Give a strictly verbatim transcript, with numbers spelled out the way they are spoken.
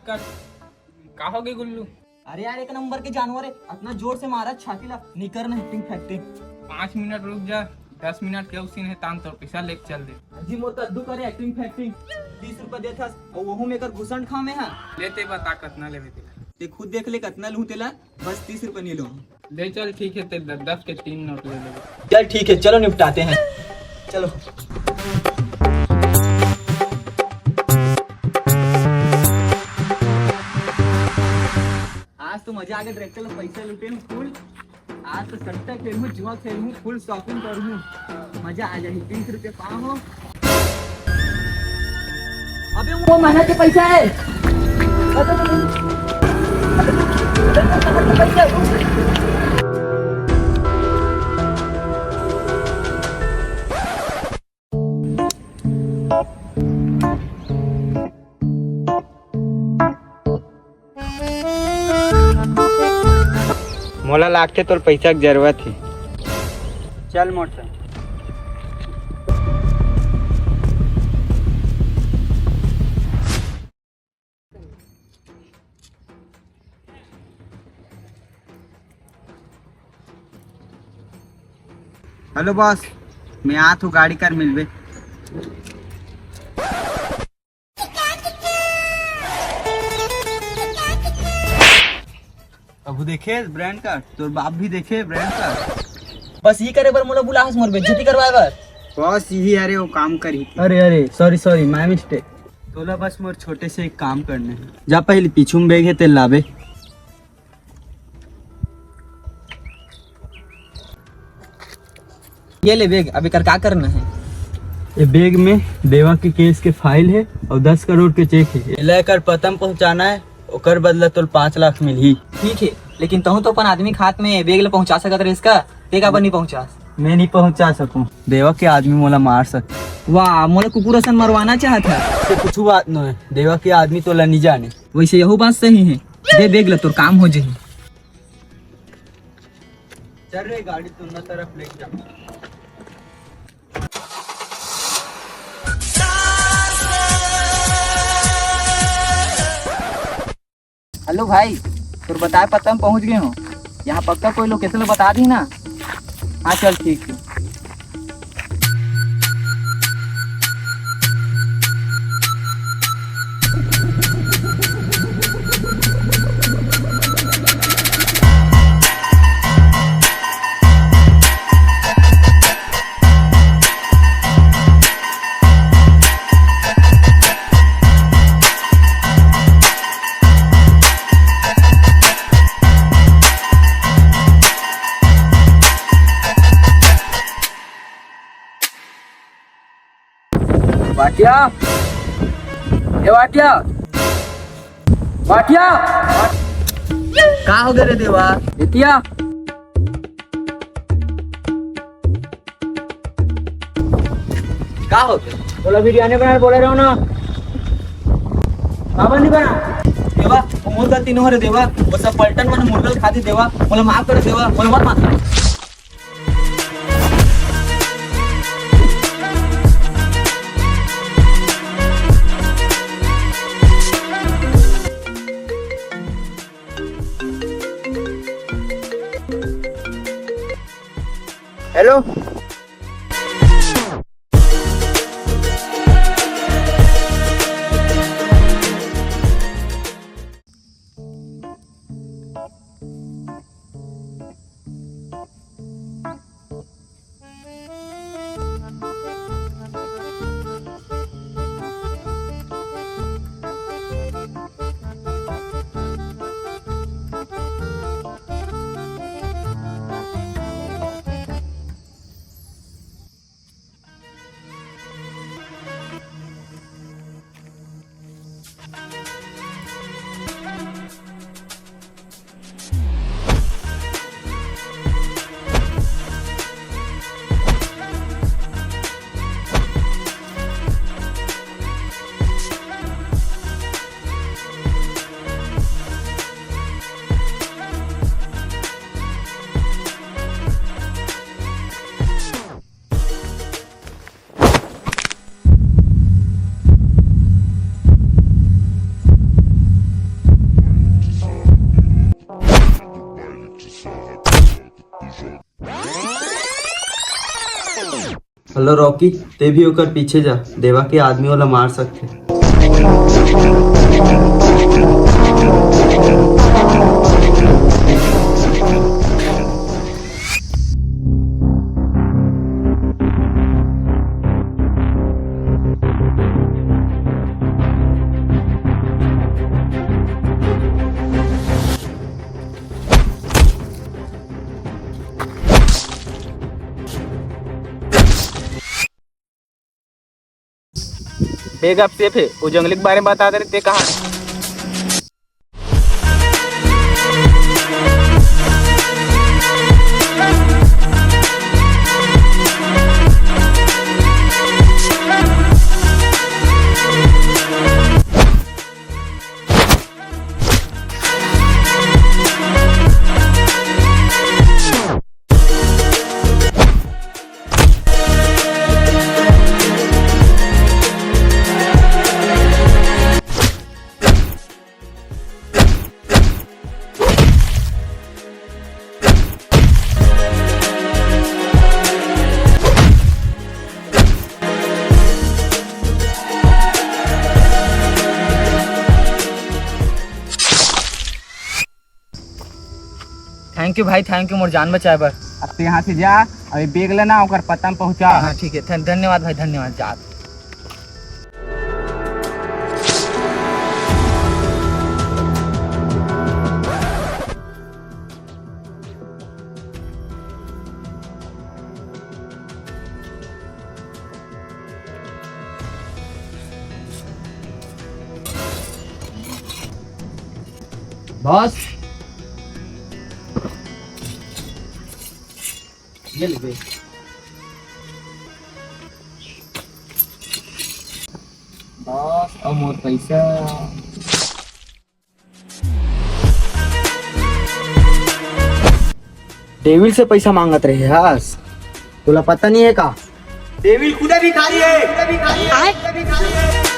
कर, का होगे गुल्लू? अरे यार, एक नंबर के जानवर हे, अतना जोर से मारत छाती ला, निकर ना acting facting। पाँच मिनट रुक जा, दस मिनट के अउ scene हे, तान तोर पइसा लेके चल दे। अजी मोर कद्दू करे acting facting, तीस रुपया देथस, अउ वहू में एकर घुसंड खामे हा। ले ते बता कतना लेबे तेला। ते खुद देख ले कतना लूँ तेला, बस तीस रुपया नी लूँ। ले चल ठीक हे, ते द-, दस के तीन नोट ले लेबे। चल ठीक हे, चलो निपटाते हैं, चलो। आज तो मजा आगे, director ला पइसा लुटेन full। आज तो सट्टा खेलहूँ, जुआ खेलहूँ, full shopping करहूँ, मजा आ जाही। तीस रुपया पाहूँ। अबे वो महीना के पइसा हे। मोला लागथे तोर पइसा के जरूरत हे। चल मोर संग। Hello boss, मैं आत हूँ, गाड़ी कर मिलबे। अबू देखे brand का, तोर बाप भी देखे brand का। बस ये करे बर मोला बुलाहस, मोर बेइज्जती करवाए बर। बस यही, अरे वो काम करी। अरे, अरे, sorry, sorry, my mistake। तोला बस मोर छोटे से एक काम करने हे। जा पहले पीछू में bag हे, तेल लाबे। ये ले bag, अब एकर का करना हे? ये bag में देवा के case के file हे अउ दस करोड़ के cheque हे। एला एकर पता में पहुंचाना हे, ओकर बदला तोल पाँच लाख मिलही। ठीक हे, लेकिन तहूं तो अपन आदमी के हाथ में bag ल पहुंचा सकत रहिस का? ते काबर नहीं पहुंचास? मैं नहीं पहुंचा सकूं। देवा के आदमी मोला मार सकथे। वाह, मोला कुकुर असन मरवाना चाहत हे। से कुछ बात नोहे, देवा के आदमी तोला नहीं जाने। वैसे यहू बात सही हे। दे bag ल, तोर काम हो जही। चल रे, गाड़ी तुन्ना तरफ लेके जा। Hello भाई, तोर बताए पता में पहुंच गए हो। यहाँ पक्का कोई location बता दी ना। हाँ चल ठीक है। बाटिया, ए बाटिया, बाटिया। का हो गए रे देवा? एतिया। का हो गए? बोला बिरयानी बना, बोले रहो ना। बाबा नहीं बना। देवा, वो मोर गलती नहीं हो रे देवा। वो सब पलटन मन मुर्गल खा दी देवा। बोला माफ कर देवा, बोला मत माफ कर। Hello। हेलो रॉकी, तें भी ओकर पीछे जा, देवा के आदमी ओला मार सकथे। बेग अब सेफ हे। वो जंगली के बारे में बता दे रहे, तें कहाँ हे? थैंक यू भाई, थैंक यू मोर जान बचाए बर। अब तें यहाँ से जा अउ ये बेग लेना, ओकर पता में पहुँचा। हाँ, ठीक है, धन-, धन्यवाद भाई, धन्यवाद। जा। बॉस, ये ले बे। बॉस, अउ मोर पैसा। डेविल से पैसा मांगत रहे हस, तोला पता नहीं है का? डेविल खुदा भिखारी है, खुदा भिखारी है, खुदा भिखारी है।